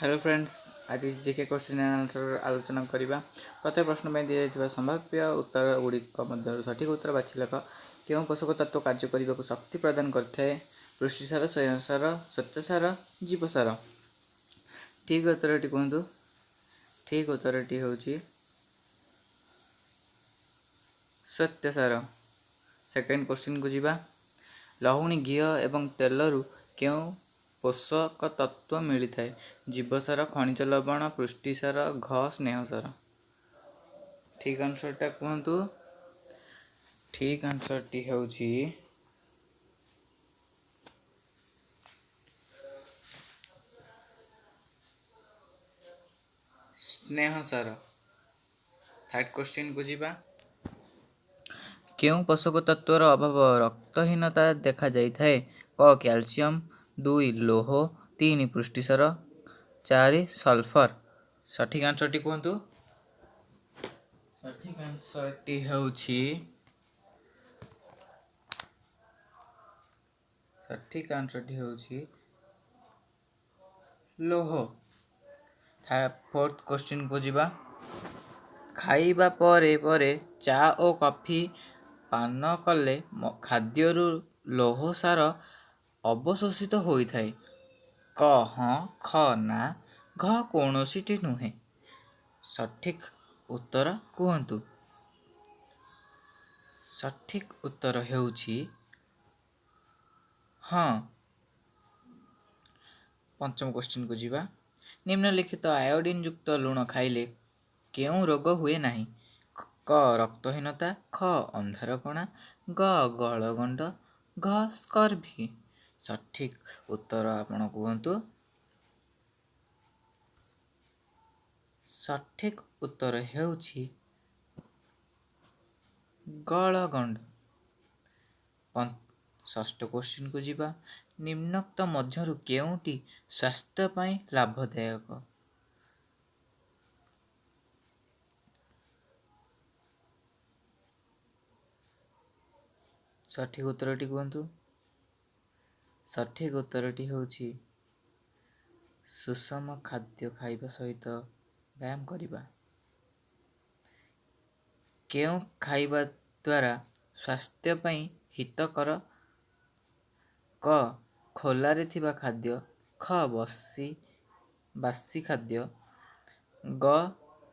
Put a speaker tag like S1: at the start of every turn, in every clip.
S1: Hello friends, ଆଜି GK question answer ଆଲୋଚନା କରିବା। ପ୍ରତ୍ୟେକ ପ୍ରଶ୍ନ ପାଇଁ ଦିଆଯାଇଥିବା ସମ୍ଭାବ୍ୟ ଉତ୍ତର ଗୁଡ଼ିକ ମଧ୍ୟରୁ ସଠିକ୍ ଉତ୍ତର ବାଛି ଲେଖ। କେଉଁ ପୋଷକ ତତ୍ତ୍ୱ କାର୍ଯ୍ୟ କରିବାକୁ ଶକ୍ତି ପ୍ରଦାନ କରିଥାଏ? ପୃଷ୍ଟିସାର, ସ୍ୱୟଂସାର, ଶ୍ୱେତସାର, ଜୀବସାର। ଠିକ୍ ଉତ୍ତରଟି କୁହନ୍ତୁ। ଠିକ୍ ଉତ୍ତରଟି ହେଉଛି ଶ୍ୱେତସାର। ସେକେଣ୍ଡ କ୍ୱେଶ୍ଚିନ୍କୁ ଯିବା। ଲହୁଣୀ, ଘିଅ ଏବଂ ତେଲରୁ କେଉଁ ପୋଷକ ତତ୍ତ୍ୱ ମିଳିଥାଏ? ଜୀବସାର, ଖଣିଜ ଲବଣ, ପୃଷ୍ଟିସାର, ଘ ସ୍ନେହସାର। ଠିକ୍ ଆନ୍ସରଟା କୁହନ୍ତୁ। ଠିକ୍ ଆନ୍ସରଟି ହେଉଛି ସ୍ନେହସାର। ଥାର୍ଡ଼ କ୍ୱେଶ୍ଚିନ୍କୁ ଯିବା। କେଉଁ ପୋଷକ ତତ୍ତ୍ୱର ଅଭାବ ରକ୍ତହୀନତା ଦେଖାଯାଇଥାଏ? କ କ୍ୟାଲସିୟମ, 2 ଲୌହ, 3 ପୃଷ୍ଟିସାର, 4 ସଲଫର। ସଠିକ୍ ଆନ୍ସରଟି କୁହନ୍ତୁ। ସଠିକ୍ ଆନ୍ସରଟି ହେଉଛି, ସଠିକ୍ ଆନ୍ସରଟି ହେଉଛି ଲୌହ। ଫୋର୍ଥ କ୍ୱେଶ୍ଚିନ୍କୁ ଯିବା। ଖାଇବା ପରେ ପରେ ଚା ଓ କଫି ପାନ କଲେ ଖାଦ୍ୟରୁ ଲୌହସାର ଅବଶୋଷିତ ହୋଇଥାଏ। କ ହଁ, ଖ ନା, ଘ କୌଣସିଟି ନୁହେଁ। ସଠିକ୍ ଉତ୍ତର କୁହନ୍ତୁ। ସଠିକ୍ ଉତ୍ତର ହେଉଛି ହଁ। ପଞ୍ଚମ କ୍ୱେଶ୍ଚିନ୍କୁ ଯିବା। ନିମ୍ନଲିଖିତ ଆୟୋଡିନ୍ ଯୁକ୍ତ ଲୁଣ ଖାଇଲେ କେଉଁ ରୋଗ ହୁଏ ନାହିଁ? କ ରକ୍ତହୀନତା, ଖ ଅନ୍ଧାରକଣା, ଗ ଗଳଗଣ୍ଡ, ଘ ସ୍କର୍ଭି। ସଠିକ୍ ଉତ୍ତର ଆପଣ କୁହନ୍ତୁ। ସଠିକ୍ ଉତ୍ତର ହେଉଛି ଗଳଗଣ୍ଡ। ଷଷ୍ଠ କ୍ୱେଶ୍ଚିନ୍କୁ ଯିବା। ନିମ୍ନୋକ୍ତ ମଧ୍ୟରୁ କେଉଁଟି ସ୍ୱାସ୍ଥ୍ୟ ପାଇଁ ଲାଭଦାୟକ? ସଠିକ୍ ଉତ୍ତରଟି କୁହନ୍ତୁ। ସଠିକ୍ ଉତ୍ତରଟି ହେଉଛି ସୁଷମ ଖାଦ୍ୟ ଖାଇବା ସହିତ ବ୍ୟାୟାମ କରିବା। କେଉଁ ଖାଇବା ଦ୍ୱାରା ସ୍ୱାସ୍ଥ୍ୟ ପାଇଁ ହିତକର? କ ଖୋଲାରେ ଥିବା ଖାଦ୍ୟ, ଖ ବାସି ଖାଦ୍ୟ, ଗ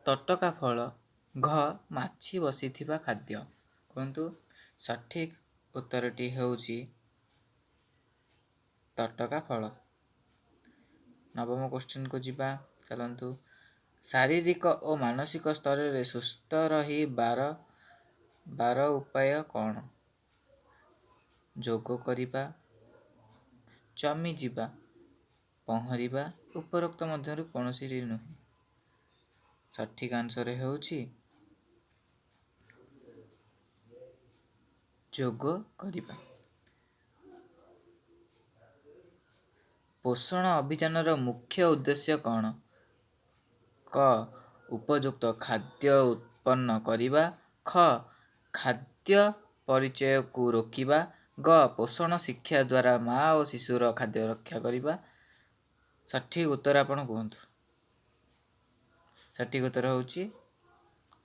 S1: ତଟକା ଫଳ, ଘ ମାଛି ବସିଥିବା ଖାଦ୍ୟ। କୁହନ୍ତୁ। ସଠିକ୍ ଉତ୍ତରଟି ହେଉଛି ତଟକା ଫଳ। ନବମ କ୍ୱେଶ୍ଚିନ୍କୁ ଯିବା ଚାଲନ୍ତୁ। ଶାରୀରିକ ଓ ମାନସିକ ସ୍ତରରେ ସୁସ୍ଥ ରହିବାର ଉପାୟ କ'ଣ? ଯୋଗ କରିବା, ଜମିଯିବା, ପହଁରିବା, ଉପରୋକ୍ତ ମଧ୍ୟରୁ କୌଣସିଟି ନୁହେଁ। ସଠିକ୍ ଆନ୍ସର ହେଉଛି ଯୋଗ କରିବା। ପୋଷଣ ଅଭିଯାନର ମୁଖ୍ୟ ଉଦ୍ଦେଶ୍ୟ କ'ଣ? କ ଉପଯୁକ୍ତ ଖାଦ୍ୟ ଉତ୍ପନ୍ନ କରିବା, ଖ ଖାଦ୍ୟ ପରିଚୟକୁ ରୋକିବା, ଗ ପୋଷଣ ଶିକ୍ଷା ଦ୍ୱାରା ମା ଓ ଶିଶୁର ଖାଦ୍ୟ ରକ୍ଷା କରିବା। ସଠିକ୍ ଉତ୍ତର ଆପଣ କୁହନ୍ତୁ। ସଠିକ୍ ଉତ୍ତର ହେଉଛି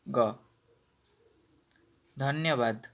S1: ଗ। ଧନ୍ୟବାଦ।